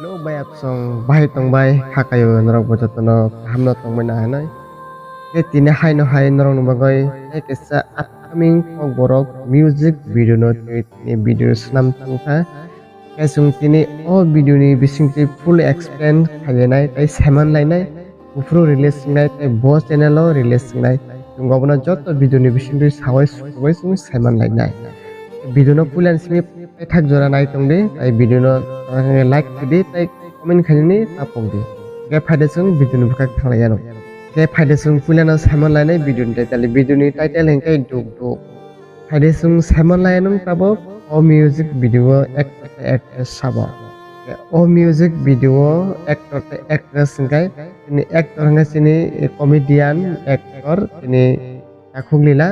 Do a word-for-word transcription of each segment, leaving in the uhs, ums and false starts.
Hello bai apsong, bahai tongbai, khakayo norok bo jotono kahamno tongbai na hinwi. Tei tini haino hai norokni bagwi tei kaisa upcoming kokborok music video no tei tini video swnam tongkha. Tei chwng tini o video ni bisingtwi full explain khailainai tei saiman lainai. Buphuru release wngnai tei bo channel o release wngnai. Chwng obono joto video ni bisingtwi sawi sukgwi chwng saiman lainai. Video no puila ni simi paithak jora nai tongdi, tei video no, eh, like khaidi, tei comment khainani tapokdi. Khe phaide chwng video ni bwkhak thanglaianw. Khe phaide chwng puila no saiman lainai video ni title. Video ni title hinkhe Duk Duk. Phaide chwng saiman laianw tabuk o music video o actor tei actress sabo. O music video o actor tei actress hinkhe chini actor hinkhe chini comedian actor chini Takhuk Lila.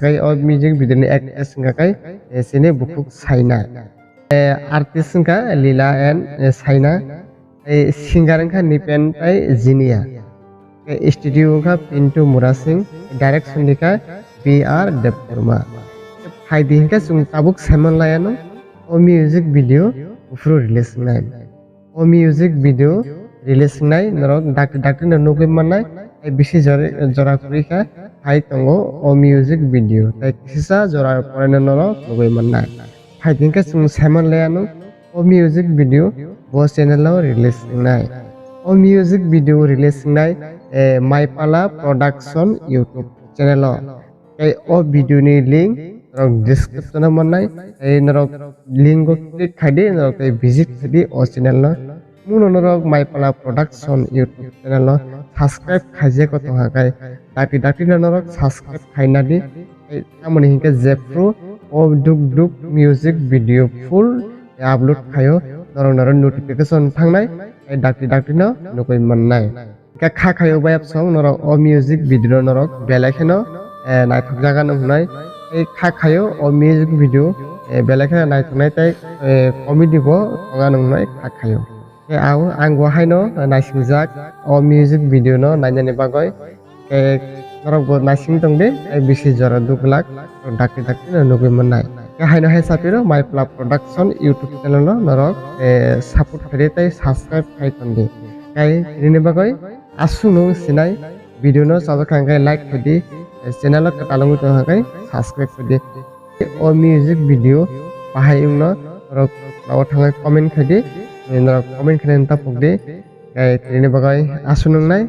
Tei o music video ni actress hinkhe chini Bukhuk Saina. Eh, artist hinkhe Lila and, eh, Saina. Tei singer hinkhe Nipen tei Jinia. Tei studio hinkhe Pintu Murasing, direction hinkhe B R Debbarma. Phaidi hinkhe chwng tabuk saiman laianw o music video buphuru release wngnai. O music video release wngnai norok dakti dakti no nugwi mannai, tei bisi jora, jora kwrwi kha hai tongo o music video, tei kisa jora pore no norok nugwi mannai. Phaidi hinkhe chwng saiman laianw o music video bo channel o release wngnai. O music video release wngnai, eh, Maipala Production YouTube channel o. Tei o video ni link norok description o mannai, tei norok link o click khaidi, norok tei visit khaidi o channel no. Muno norok Maipala Production YouTube channel no subscribe khaijak o tongkha khai, dakti dakti no norok subscribe khainadi. Tei tamoni hinkhe jephru o Duk Duk music video full upload khaio, norok norok notification thangnai, tei dakti dakti no nugwi mannai. Khe kha khaio bai apsong norok o music video norok belai kheno, eh, naithok jaga nung hnai. Tei kha khaio o music video, eh, belai kheno naithoknai tei, eh, comedy bo tonga nung hnai kha khaio. Khe ang, ang bo haino naisingjak o music video no nainani bagwi. Khe norok bo naising tongdi, tei bisi jora duk glak dakti dakti no nugwi mannai. Khe haino hai sapiro Maipla Production YouTube channel no norok, eh, support khaidi tei subscribe khai tongdi. Tei nini bagwi aswk nung sinai video no chajak kha hwnkhe like khaidi, channel o kwtal wngwi tongkha hwnkhe subscribe khaidi. O music video bahai wngno norok nogo thangwi comment khaidi, norok comment khainani tapokdi. Tei tini bagwi aswk nungnai,